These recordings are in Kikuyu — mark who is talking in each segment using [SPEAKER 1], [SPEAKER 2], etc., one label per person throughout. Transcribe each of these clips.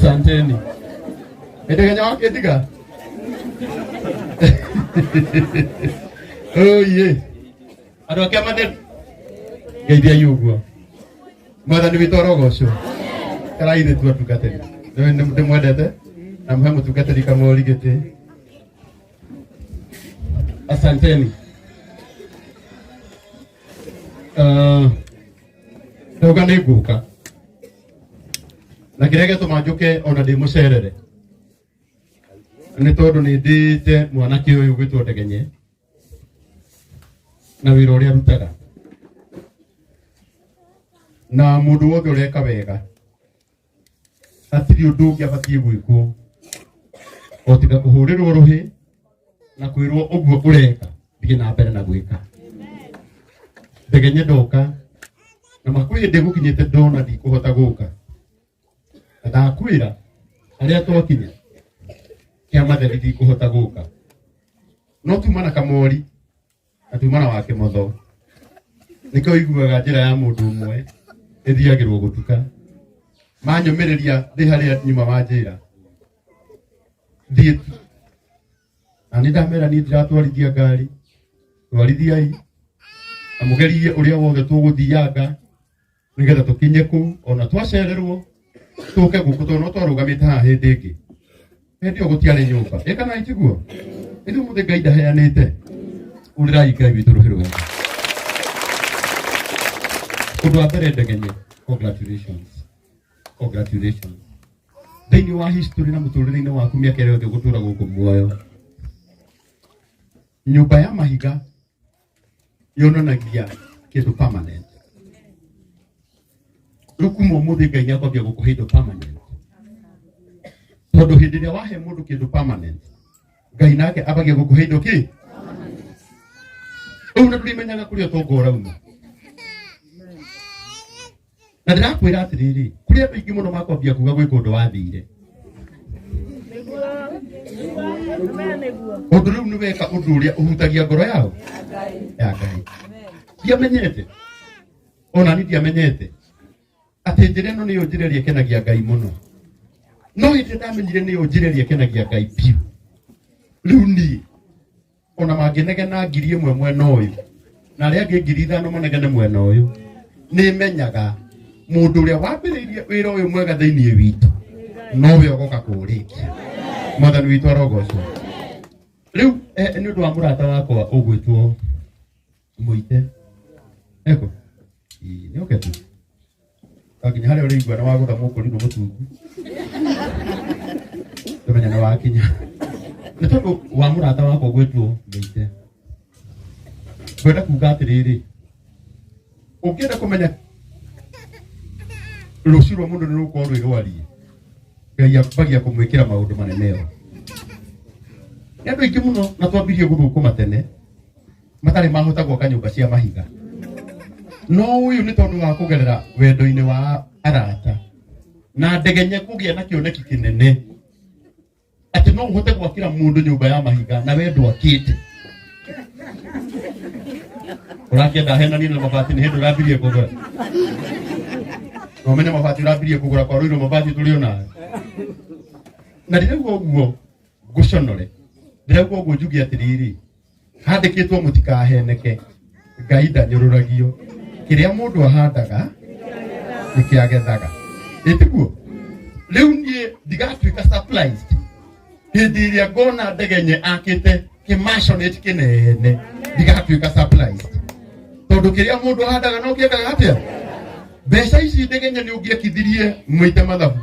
[SPEAKER 1] Asanteni. Ndegenya wakĩndiga. Oye. Andũ ake matheru. Ngeithiai ũguo. Mwathani witũ arogocwo. Karai thĩ tu atungatĩri. Nĩ ndĩmwendete na mũhe mũtungatĩri kamũri gĩtĩ. Asanteni. Ndauga nĩ ngũka na kĩrĩa gĩatũma njũke ona ndĩ mũcerere nĩ tondũ nĩ ndĩte mwanake ũyũ gwĩtwo Ndegenye na wĩra ũrĩa arutaga na mũndũ wothe ũreka wega hatirĩ ũndũ ũngĩ abatiĩ gwĩkwo o tiga kũhũrĩrwo rũhĩ na kwĩrwo ũguo ũreka thiĩ na mbere na gwĩka. Ndegenye ndoka na makwĩ hĩndĩ gũkinyĩte ndona ndikũhota gũka na ndakwĩra harĩa twakinya kĩa matheri ndikũhota gũka no tuma na kamori na tuma na wa kĩmotho nĩkĩo ũiguaga njĩra ya mũndũ ũmwe ĩthiagĩrwo gũtuka manyũmĩrĩria ndĩ harĩa nyuma wa njĩra thiĩ tu na nĩ ndamera niĩ ndiratwarithia ngari twarithiai na mũgerie ũrĩa wothe tũgũthianga nĩgetha tũkinye kũu ona twacererwo tũke gũkũ tondũ no twarũgamĩte haha hĩndĩ ĩngĩ hĩndĩ ĩyo gũtiarĩ nyũmba ĩ kana itiguo ithuĩ mũthĩ Ngai ndaheanĩte ũrĩrai Ngai witũ rũhĩ rwega ũndũ wa mbere Ndegenye congratulations congratulations thĩinĩ wa history na mũtũrĩre-inĩ waku mĩaka ĩrĩa yothe ũgũtũra gũkũ muoyo nyũmba ya mahiga yonanagia kĩndũ permanent rĩu kuma ũmũthĩ Ngai nĩakwambia gũkũhe indo permanent tondũ hĩndĩ ĩrĩa wahe mũndũ kĩndũ permanent Ngai nake ambagia gũkũhe indo kĩ rĩu na ndũrĩmenyaga kũrĩa ũtonga ũrauma na ndĩrakwĩra atĩrĩrĩ kũrĩ andũ aingĩ mũno makwambia kuga gwĩ kũndũ wathire ũndũ rĩu nĩ weka ũndũ ũrĩa ũhutagia ngoro yao ya Ngai ndiamenyete ona ni ndiamenyete atĩ njĩra ĩno nĩyo njĩra ĩrĩa ĩkenagia Ngai mũno no hĩndĩ ĩrĩa ndamenyire nĩyo njĩra ĩrĩa ĩkenagia Ngai biũ rĩu niĩ ona mangĩnegena 1000 mwena ũyũ na arĩa angĩ 5000 manegene mwena ũyũ nĩ menyaga mũndũ ũrĩa wambĩrĩirie wĩra ũyũ mwega thĩinĩ witũ nowe ũgoka kũũrĩkia mwathani witũ arogocwo rĩu nĩ ũndũ wa mũrata wakwa ũgwĩtwo Mũite eko nĩ oke tu nginya harĩa ũrĩigua nĩ wagũtha mũkũrinũ mũtungu tũmenya nĩ wakinya nĩ tondũ wa mũrata wakwa gwĩtwo Mũite ngwenda kuga atĩrĩrĩ ũngĩenda kũmenya rũciũ rwa mũndũ nĩ rũgũkorwo rwĩ rwariĩ Ngai ambagia kũmwĩkĩra maũndũ manene ĩyo nĩ andũ aingĩ mũno na twambirie gũthũkũma tene matarĩ mahota gwaka nyũmba cia mahiga no ũyũ nĩ tondũ wa kũgerera wendo-inĩ wa arata na Ndegenye kũgĩa na kĩoneki kĩnene atĩ no ũhote gwakĩra mũndũ nyũmba ya mahiga na we ndwakĩte ũrakĩenda henanie na mabati nĩ hĩndĩ ũrambirie kũgũra na ũmenye mabati ũrambirie kũgũra kwa rũirũ mabati tũrĩ onayo na ndĩrauga ũguo ngũconore ndĩrauga ũguo njuge atĩrĩrĩ handĩkĩtwo mũtikaheneke Ngai ndanyũrũragio kĩrĩa mũndũ ahandaga nĩkĩagethaga ĩtiguo rĩu niĩ ndigatuĩka surprised hĩndĩ ĩrĩa ngona Ndegenye akĩte kĩmaconate kĩnene ndigatuĩka surprised tondũ kĩrĩa mũndũ ahandaga no kĩendaga atĩa mbeca ici Ndegenye nĩ ũngĩekithirie mũite mathabu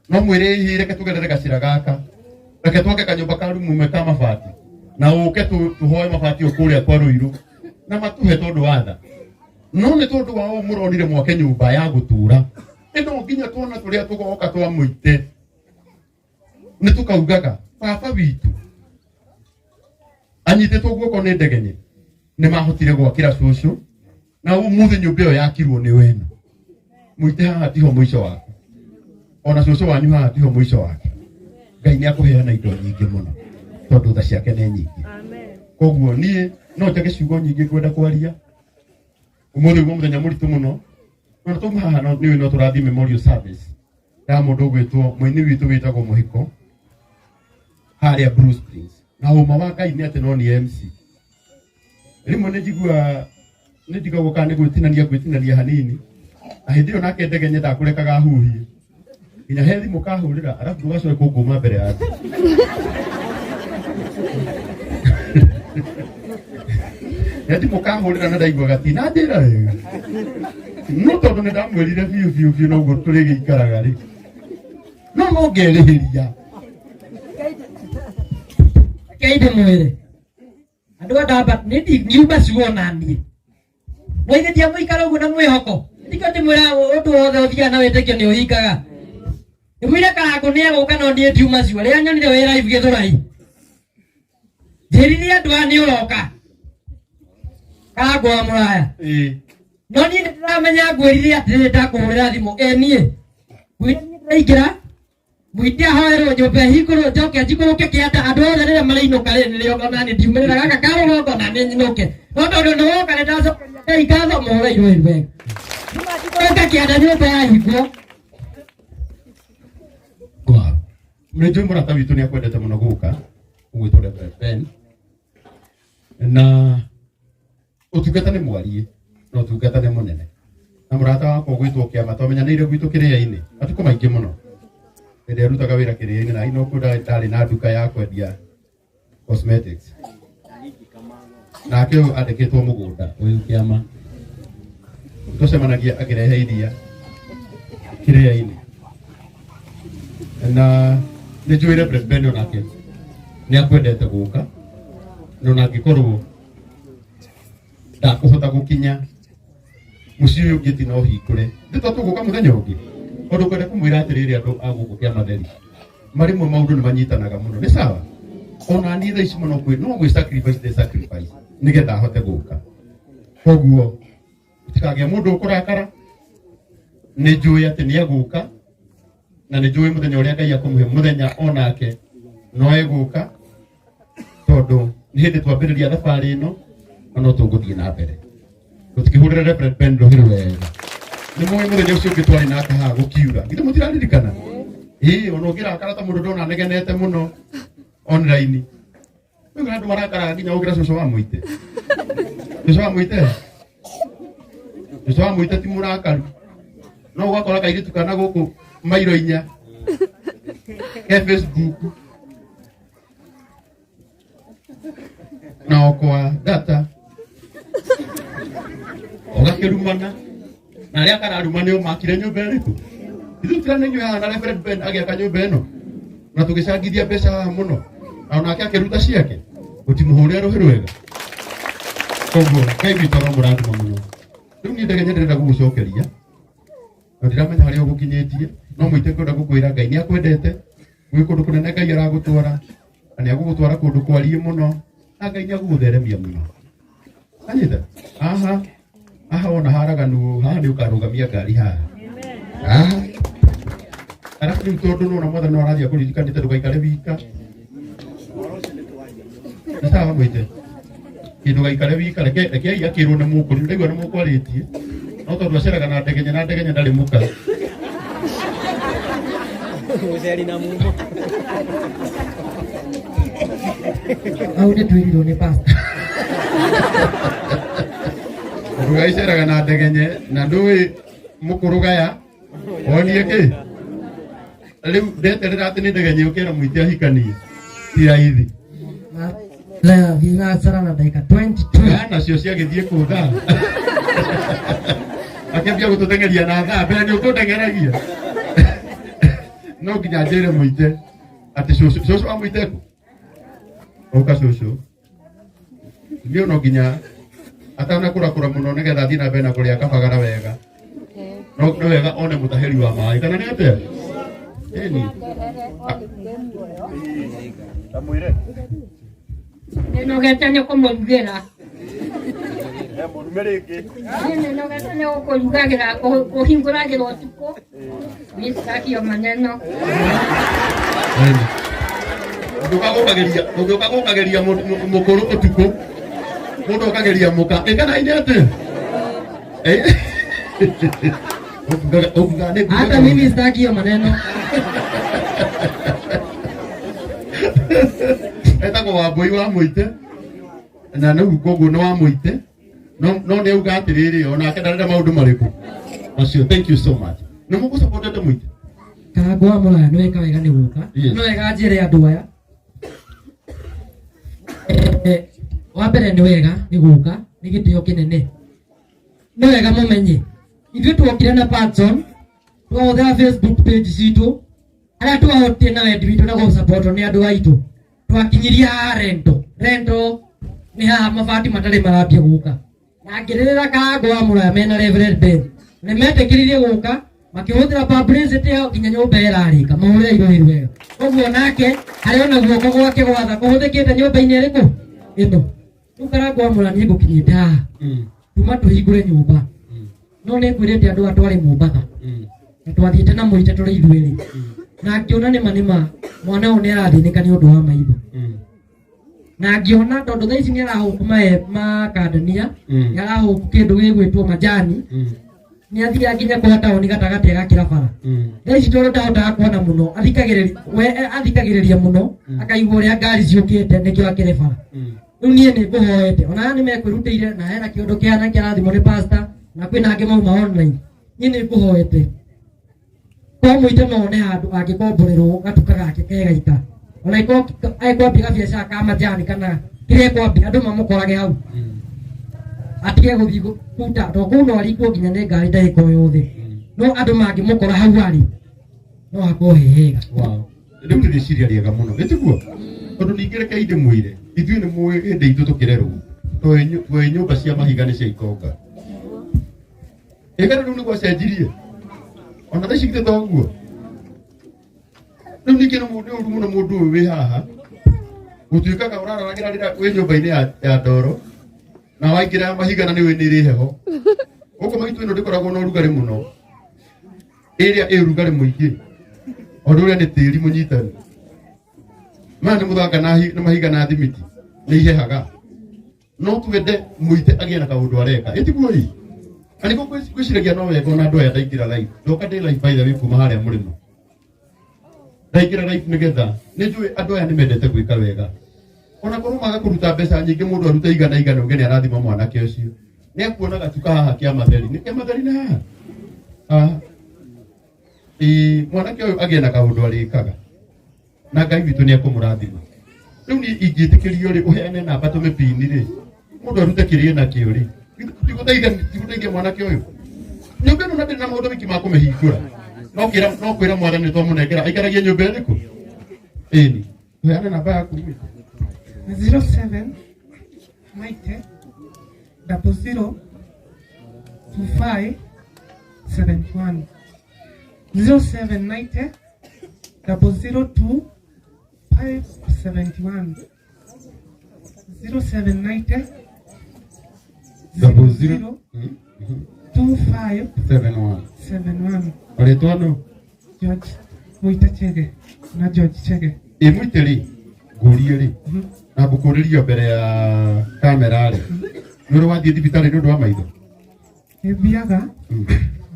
[SPEAKER 1] no mwĩre hihi reke tũgerere gacĩra gaka reke twake kanyũmba ka rumu ĩmwe ka mabati na ũke tũhoe mabati o kũrĩa kwa Rũirũ na matũhe tondũ wa tha no nĩ tondũ wa ũũ mũronire mwake nyũmba ya gũtũra ĩno nginya twana tũrĩa tũgoka twa mũite nĩ tũkaugaga baba witũ anyitĩtwo guoko nĩ Ndegenye nĩ mahotire gwakĩra cũcũ na ũmũthĩ nyũmba ĩyo yakirwo nĩ wenu mũite haha tiho mũico waku ona cũcũ wanyu haha tiho mũico wake Ngai nĩ akũheana indo nyingĩ mũno tondũ tha ciake nĩ nyingĩ koguo niĩ no njage ciugo nyingĩ ngwenda kwaria ũmũthĩ ũguo mũthenya mũritũ mũno ona twauma haha nĩũĩ no tũrathiĩ memorial service. Ya mũndũ ũgwĩtwo mũini witũ wĩtagwo Mũhiko harĩa Blue Springs. Na ũma wa Ngai nĩ atĩ no nĩ MC. Rĩmwe nĩ njiguaga nĩ ndigagwo kana nĩ gwĩtinania ngwĩtinania hanini, na hĩndĩ ĩyo nake Ndegenye ndakũrekaga huhie nginya he thimũ kahũrĩra, arabu ndũgacoke kũngũma mbere ya andũ. He thimũ kahũrĩra na ndaiguaga ti na njĩra wega, no tondũ nĩ ndamwĩrire biũ biũ biũ noguo tũrĩgĩikaraga rĩ, no no ngerĩhĩria.
[SPEAKER 2] Rekei ndĩmwĩre andũ a ndamba nĩ ngiuma ciugo na niĩ no ithe ndiamũikara ũguo na mwĩhoko. Ndikĩo ndĩmwĩra ũndũ wothe ũthiaga na wĩtĩkio nĩ ũhingaga. Ndĩmwĩre Karangũ nĩ egũka, no niĩ ndiuma ciugo. Rĩrĩa nyonire wĩ live Gĩthũrai, njĩrire andũ aya nĩ ũroka, Karangũ wa mũraya. No niĩ nĩ ndĩramenya ngwĩrire atĩrĩrĩ, ndakũhũrĩra thimũ ĩ niĩ ngwĩrire niĩ ndĩraingĩra mũingĩ ahoerwo nyũmba ĩhingũrwo njoke njikũrũke kĩanda. Andũ othe rĩrĩa marĩinũka rĩ, nĩrĩo ona nĩ ndiumĩrĩra gaka ka rũgongo na nĩ nyinũke, no tondũ nĩ woka nĩ ndacokeria Ngai ngatho. Mũhũre irũĩ wega njikũrũke kĩanda nyũmba yahingwo.
[SPEAKER 1] Wow. Nĩ njũĩ mũrata witũ nĩ akwendete mũno gũka ũgwĩtwo Reverend Ben, na ũtungata nĩ mwariĩ na ũtungata nĩ mũnene, na mũrata wakwa ũgwĩtwo Kĩama twamenyanĩire gwitũ kĩrĩa-inĩ matukũ maingĩ mũno hĩndĩ ĩrĩa arutaga wĩra kĩrĩa-inĩ, na ino kũ ndarĩ na nduka ya kwendia cosmetics, nake ũyũ andĩkĩtwo mũgũnda ũyũ Kĩama tũcemanagia akĩrehe iria kĩrĩa-inĩ, na nĩ njũĩ Reverend Ben onake nĩ akwendete gũka, na ona angĩkorwo ndakũhota gũkinya mũciĩ ũyũ ũngĩ ti no hingũre nĩ to tũgũka mũthenya ũngĩ. Ũndũ kwenda kũmwĩra atĩrĩrĩ, andũ a gũkũ kĩa matheri marĩmwe maũndũ nĩ manyitanaga mũno, nĩ sawa. Ona niĩ thaa ici mũno kwĩ no gwĩ sacrifice the sacrifice nĩgetha ahote gũka, koguo gũtikagĩa mũndũ ũkũrakara. Nĩ njũĩ atĩ nĩ egũka, na nĩ njũĩ mũthenya ũrĩa Ngai akũmũhe mũthenya onake no egũka, tondũ nĩ hĩndĩ twambĩrĩria thabarĩ ĩno na no tũgũthiĩ na mbere. Tũtikĩhũrĩre Reverend Ben rũhĩ rwega. Nĩ mũĩ mũthenya ũcio ũngĩ twarĩ nake haha gũkiura, githĩ mũtiraririkana? Ĩĩ, ona ũngĩrakara ta mũndũ ndona anegenete mũno online rĩu, andũ marakaraga nginya ũkĩra cũcũ wa mũite. Cũcũ wa mũite, cũcũ wa mũite ti mũrakaru, no ũgakora kairĩtu kana gũkũ mairo inya ke Facebook na okwa data ũgakĩrumana, na arĩa kararuma nĩ ũmakire nyũmba ĩrĩkũ. Ithuĩ tirana inyuĩ haha na Reverend Ben agĩaka nyũmba ĩno na tũgĩcangithia mbeca haha mũno, na onake akĩruta ciake gũtimũhũrĩra rũhĩ rwega. Koguo Ngai witũ aromũrathima mũno. Rĩu niĩ ndege ndĩrenda gũgũcokeria na ndiramenya harĩa ũgũkinyĩtie, no mũite ngwenda gũkwĩra Ngai nĩ akwendete. Gwĩ kũndũ kũnene Ngai aragũtwara, na nĩ agũgũtwara kũndũ kwariĩ mũno, na Ngai nĩ agũgũtheremia mũno. Anyita haha haha wona haraganu haha nĩ ũkarũgamia ngari haha haha. Arabu rĩu tondũ nona mwathani no arathiĩ akũririkanĩte ndũgaikare wika, nĩ sawa mwĩte kĩndũ gaikare wika. Reke rekei akĩrwo nĩ mũkũri, ndaigua nĩ mũkwarĩtie, no tondũ aceraga na ndegenye na ndegenye ndarĩ mũka.
[SPEAKER 3] Mũceri na mumo.
[SPEAKER 2] Hau nĩ twĩrirwo nĩ pastor.
[SPEAKER 1] Ndũgaiceraga na ndegenye na ndũĩ mũkũrũ gaya onie kĩ. Rĩu ndeterera atĩ nĩ ndegenye ũkĩra mũite ahikanie ti raithi.
[SPEAKER 2] Na thinacera na ndagĩka 22.
[SPEAKER 1] Thaa nacio ciagĩthiĩ kũ thaa akĩambia gũtũteng'eria na thaa mbere nĩ ũkũndeng'eragia. No nginya njĩre mũite atĩ cũcũ, cũcũ wa mũite kũ ũka cũcũ niĩ no nginya atanakũrakũra mũno nĩgetha athiĩ na mbere na kũrĩa kabagara wega, no nĩ wega one mũtahĩri wa maĩ kana nĩ atĩa ĩni. Ndamwĩre.
[SPEAKER 4] Nĩnogete nĩ kũmũrugĩra.
[SPEAKER 1] Mũrume rĩngĩ.
[SPEAKER 4] Niĩ nĩnogete nĩ gũkũrugagĩra, kũhingũragĩra ũtukũ. Niĩ sitaki maneno.
[SPEAKER 1] Ũngĩũka gũkageria, ũngĩũka gũkageria mũkũrũ ũtukũ, mũndũ ũkageria mũka ĩkana-inĩ atĩ. Ũkugaga ũkugaga nĩ
[SPEAKER 2] Hata mimi sitaki hiyo maneno.
[SPEAKER 1] Etagwo Wambũi wa Mũite na nĩ koguo nĩ wa Mũite no no nĩ auga atĩrĩrĩ onake ndarenda maũndũ marĩkũ macio. Thank you so much. Nĩ mũgũsupportete Mũite.
[SPEAKER 2] Karangũ wa Mũraya nĩ weka wega nĩ gũka.
[SPEAKER 1] Yes.
[SPEAKER 2] Nĩ wega njĩre andũ aya. Wa mbere nĩ wega nĩ gũka nĩ gĩtĩo kĩnene. Nĩ wega mũmenye ithuĩ tuokire na Patson twahũthĩra Facebook page citũ arĩa twahotire na wendi witũ na gũsapotwo nĩ andũ aitũ twakinyirie haha rento rento nĩ haha mabati matarĩ marambia gũka na ngĩrĩrĩra Karangũ wa Mũraya mena Reverend Ben nĩ metĩkĩririe gũka makĩhũthĩra publicity yao nginya nyũmba ĩrarĩka mahũrĩre irũhĩ wega ũguo nake harĩ ona guoko gwake gwatha kũhũthĩkĩte nyũmba-inĩ ĩrĩkũ ĩno. Rĩu Karangũ wa Mũraya niĩ ngũkinyĩte haha tuma tũhingũre nyũmba no nĩ ngwĩrĩte andũ aya twarĩ Mombatha na twathiĩte na Mũite tũrĩ ithuerĩ na ngĩona nĩma nĩma mwana ũyũ nĩ arathĩnĩka nĩ ũndũ wa maitho na ngĩona tondũ thaa ici nĩ arahũku makandania nĩ arahũku kĩndũ gĩgwĩtwo majani nĩ athiaga nginya kwa taũni gatagatĩ agakĩra bara thaa ici tondũ ndahotaga kuona mũno athikagĩrĩria we athikagĩrĩria mũno akaigua ũrĩa ngari ciũkĩte nĩkĩo akĩrĩ bara. Rĩu niĩ nĩ ngũhoete ona aya nĩ mekwĩrutĩire na hena kĩũndũ kĩhana kĩrathimwo nĩ pastor na kwĩna angĩ mauma online. Niĩ nĩ ngũhoete kwa Mũite no one handũ angĩkomborerwo gatuka gake kegaika ona ekwambia gabiacara ka majani kana kĩrĩa ekwambia andũ mamũkorage hau atige gũthiĩ kuta tondũ kũu no aringwo nginya nĩ ngari ndagĩka o yothe no andũ mangĩmũkora hau arĩ no hakorwo he hega.
[SPEAKER 1] Wow. Rĩu nĩ rĩciria rĩega mũno gĩtiguo tondũ ningĩ reke ndĩmwĩre ithuĩ nĩ mũĩ hĩndĩ itũ tũkĩrerwo twoĩ nyũmba cia mahiga nĩ cia itonga ĩkana rĩu nĩ gwacenjirie ona thaa ici githĩ toguo rĩu ningĩ nĩ ũru mũno mũndũ ũyũ wĩ haha gũtuĩkaga ũrararagĩra rĩrĩa wĩ nyũmba-inĩ ya ndoro na waingĩra ya mahiga na nĩ ũĩ nĩ ĩrĩ heho gũkũ maitũ ĩno ndĩkoragwo na ũrugarĩ mũno ĩrĩa ĩ ũrugarĩ mũingĩ ũndũ ũrĩa nĩ tĩri mũnyitanu maya nĩ mũthanga na mahiga na thimiti nĩ ihehaga no twende Mũite agĩe na kaũndũ areka ĩtiguo ĩ na nĩguo ngwĩciragia no wega ona andũ aya ndaingĩra live ndoka ndĩ live by the way kuma harĩa mũrĩmo ndaingĩra live nĩgetha nĩ njũĩ andũ aya nĩ mendete gwĩka wega ona korwo maga kũruta mbeca nyingĩ mũndũ arute igana igana uge nĩ arathima mwanake ũcio nĩ akuona gatuka haha kĩa matheri nĩ kĩa matheri nĩ haha haha ĩĩ mwanake ũyũ agĩe na kaũndũ arĩkaga na Ngai witũ nĩ ekũmũrathima. Rĩu niĩ ingĩtĩkĩrio rĩ ũheane namba tũmĩpini rĩ mũndũ arute kĩrĩa nakĩo rĩ tigũteithia mwanake ũyũ nyũmba ĩno na ndĩrĩ na maũndũ maingĩ ma kũmĩhingũra no kĩra no kwĩra mwathani nĩ twamũnengera aikaragie nyũmba ĩrĩkũ ĩni ũheane namba yaku.
[SPEAKER 5] 07 90 00 25 71 07 90 002 571 07 90
[SPEAKER 1] 00
[SPEAKER 5] 25
[SPEAKER 1] 71
[SPEAKER 5] 71.
[SPEAKER 1] Ũrĩtwo nũ?
[SPEAKER 5] George Muita Chege na George Chege.
[SPEAKER 1] Ĩ Mũite rĩ ngũrie rĩ na ngũkũrĩrio mbere ya kamera rĩ nĩ ũrĩ wathiĩ thibitarĩ nĩ ũndũ wa maitho?
[SPEAKER 5] Nĩthiaga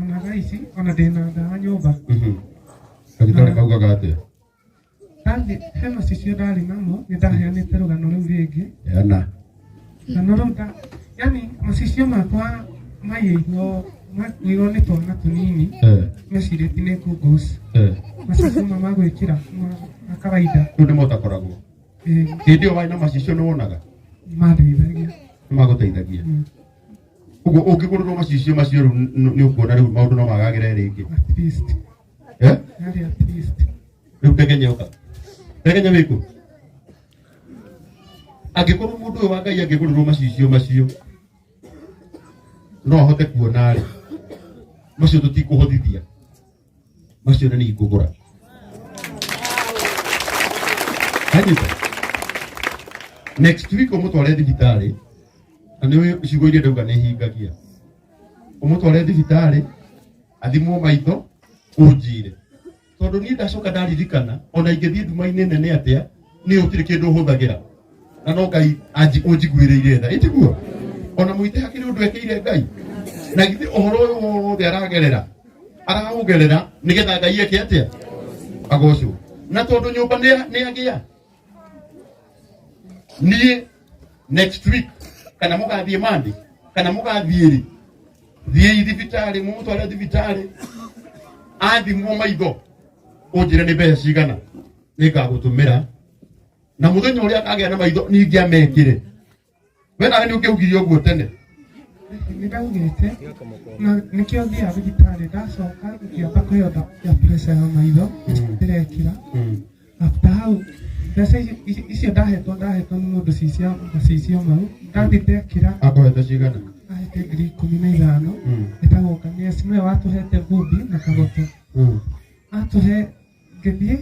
[SPEAKER 5] ona thaa ici ona ndĩna ndawa nyũmba.
[SPEAKER 1] Ndagĩtarĩ kaugaga atĩa?
[SPEAKER 5] Ndathi he macicio ndarĩ namo nĩ ndaheanĩte rũgano rũu rĩngĩ
[SPEAKER 1] Yana.
[SPEAKER 5] na no rĩu yani macicio makwa maiyĩirwo makuirwo nĩ twana tũnini mecirĩtie nĩ ngũngũci macicio ma magwĩkĩra ma kawaida.
[SPEAKER 1] Rĩu nĩmo ũtakoragwo hĩndĩ ĩyo warĩ na macicio nĩ wonaga?
[SPEAKER 5] Mandeithagia.
[SPEAKER 1] Nĩ magũteithagia ũguo ũngĩgũrĩrwo macicio macio rĩu nĩ ũkuona rĩu maũndũ no magagĩre rĩngĩ.
[SPEAKER 5] At least.
[SPEAKER 1] Eh?
[SPEAKER 5] Yarĩ at least.
[SPEAKER 1] Rĩu ndegenye ũka ndegenye wĩkũ angĩkorwo mũndũ ũyũ wa Ngai angĩgũrĩrwo macicio macio no ahote kuona rĩ macio tũtikũhotithia macio nĩ ngũgũra anyita next week ũmũtware thibitarĩ na nĩ ciugo iria ndauga nĩ hingagia ũmũtware thibitarĩ athimwo maitho ũnjĩre tondũ niĩ ndacoka ndaririkana ona ingĩthiĩ nduma-inĩ nene atĩa niĩ gũtirĩ kĩndũ hũthagĩra na no Ngai ũnjiguĩrĩire tha ĩtiguo ona Mũite hakĩrĩ ũndũ ekĩire Ngai na githĩ ũhoro ũyũ wothe aragerera Araũgerera nĩgetha Ngai eke atĩa? Agocwo. Na tondũ nyũmba nĩ agĩa. Niĩ next week kana mũgathiĩ Monday kana mũgathiĩ rĩ, thiĩi thibitarĩ, mũmũtware thibitarĩ, athimwo maitho, ũnjĩre nĩ mbeca cigana, nĩngagũtũmĩra na mũthenya ũrĩa akagĩa na maitho ningĩ amekĩre. We nawe nĩ ũkĩugire ũguo tene.
[SPEAKER 5] Nĩ ndaugĩte na nĩkĩo thiaga thibitarĩ, ndacoka ngĩamba kũheo ndawa cia pressure ya maitho ndĩrekĩra. After hau mbeca icio ndahetwo nĩ mũndũ ci cia macicio mau, ndathiĩ ndekĩra.
[SPEAKER 1] Akũhete cigana?
[SPEAKER 5] Ahete 15,000. Ĩtagwo Ngamias, nĩwe watũhete Vumbi na Kagoto. Atũhe ngĩthiĩ.